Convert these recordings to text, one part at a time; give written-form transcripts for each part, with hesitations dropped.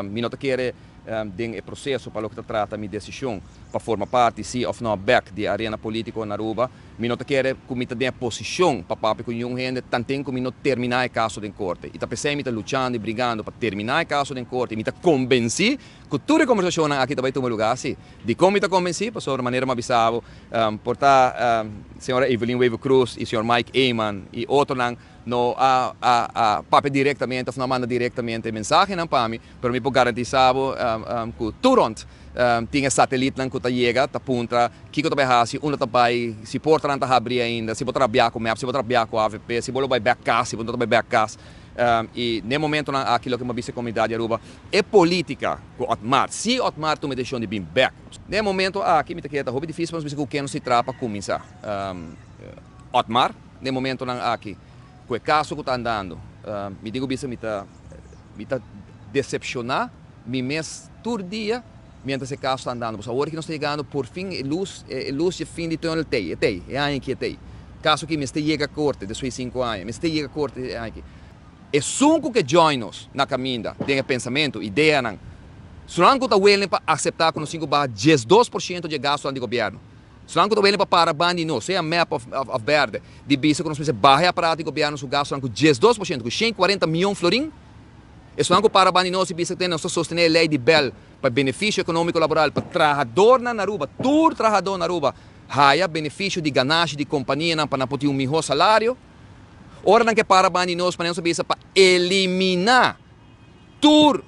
Mi no ta kere den e proceso pa loke ta trata mi decision pa forma parti si of no bek di e arena politico na Aruba. Mi no ta kere cu mi ta den e posicion pa papia cu niun hende tanten cu mi no termina e caso den corte. Y ta pesey mi ta luchando y brigando pa termina e caso den corte y mi ta convenci cu tur e conversacionnan aki ta bay tuma lugar si. Dicon mi ta convenci? Pasobra manera mi a bisa bo, por ta señora Evelyn Wever-Croes y señor Mike Eman y otronan no a a papia directamente of no a manda directamente mensahenan pa mi, pero mi por garantisa bo cu tur rond tin e satelitnan cu ta yega ta puntra kico ta bay haci, unda ta bay, si portanan ta habri ainda, si bo ta rabia cu mep, si bo ta rabia cu avp, si bo lo bay bek cas, si bo no ta bay bek cas. Y n'e momentonan aki loke mi a bisa e comunidad di Aruba, e politica cu Otmar, si Otmar tuma e decision di bin bek, n'e momento aki mi ta kere ta hopi dificil pa nos bisa cu ken nos tin traha pa cuminsa. Otmar. N'e momentonan aki, ku e kaso ku ta andando, mi tin ku bisa mi ta mi ta desepshoná mi mes tur dia miéntras e kaso ta andando. Pasobra awor ki nos ta yegando por fin e lus e lus dje fin di tùnel t'ei, e t'ei, e aña aki e t'ei. Kaso ki mester yega korte despues di sinku aña, mester yega korte e aña aki. Esun ku ke join nos na kaminda den e pensamentu, ideanan, esnan ku ta willing pa aseptá ku nos tin ku baha 12% dje gastunan di gobièrnu. Esnan ku ta wene pa para banda di nos, sea mep òf bèrdè, di bisa ku nos mester baha e aparato di gobièrnu su gastunan ku 12%, ku 140 mion florin. Esnan ku para banda di nos di bisa ku nos ta sostené e lei di bel pa benefisio ekonómiko laboral pa trahadornan na Aruba, tur trahadó na Aruba haya benefisio di ganashi di kompanianan pa nan por tin un mihó salario. Ora nan ke para banda di nos, manera nos a bisa pa eliminá tur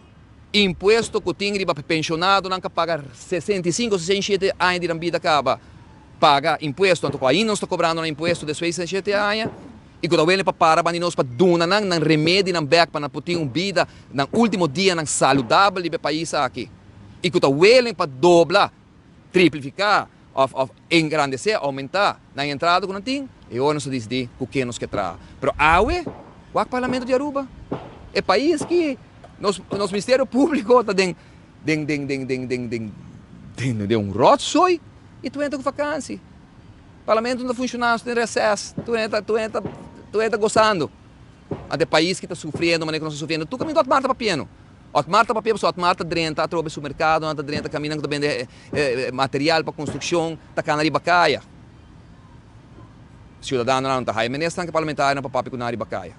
Impuesto ku tin riba penshonadonan ka paga 65, 67 aña di nan bida kaba paga impuesto, anto ku ainda nos ta kobrando nan impuesto despues di 67 aña i ku ta wele pa para banda di nos pa duna nan nan remedinan bek pa nan por tin un bida nan ultimo dianan saludabel riba e pais aki i ku ta wele pa dobla, triplifiká òf òf engrandesé, oumentá, nan entrada ku nan tin, e ora nos ta disidí ku ken nos ke traha. Pero awe, wak Parlamento di Aruba, e pais ki nos nos Ministerio Públiko ta den den den den den den den den den un ròtzooi i tur hende ta ku vakansi. Parlamento no ta funshoná, nos ta den reses, tur hende ta tur hende ta tur hende ta gosando. Ante e pais ki ta sufriendo manera ku nos ta sufriendo, tur kaminda Otmar ta papiendo. Otmar ta papia pasobra Otmar ta drenta atrobe su merkadonan, ta drenta kaminda ku ta bende material pa konstrukshon, ta kana riba kaya. Siudadanonan no ta haya ministernan ku parlamentarionan pa papia ku nan riba kaya.